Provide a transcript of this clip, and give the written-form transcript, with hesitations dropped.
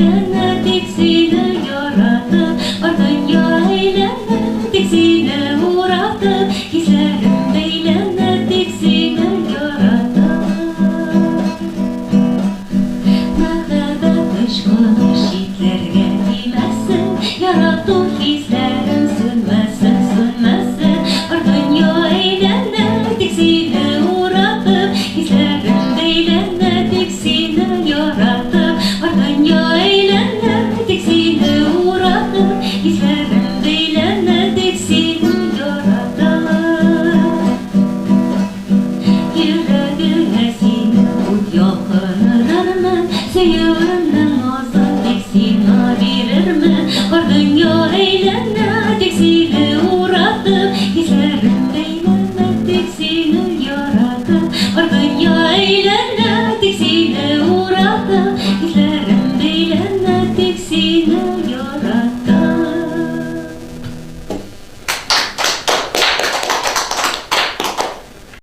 әйләнә, тик сине яратып. Бар дөнья әйләнә, тик сине уратып. Хисләрем бәйләнә, тик сине яратып. Мәхәббәт очкыны.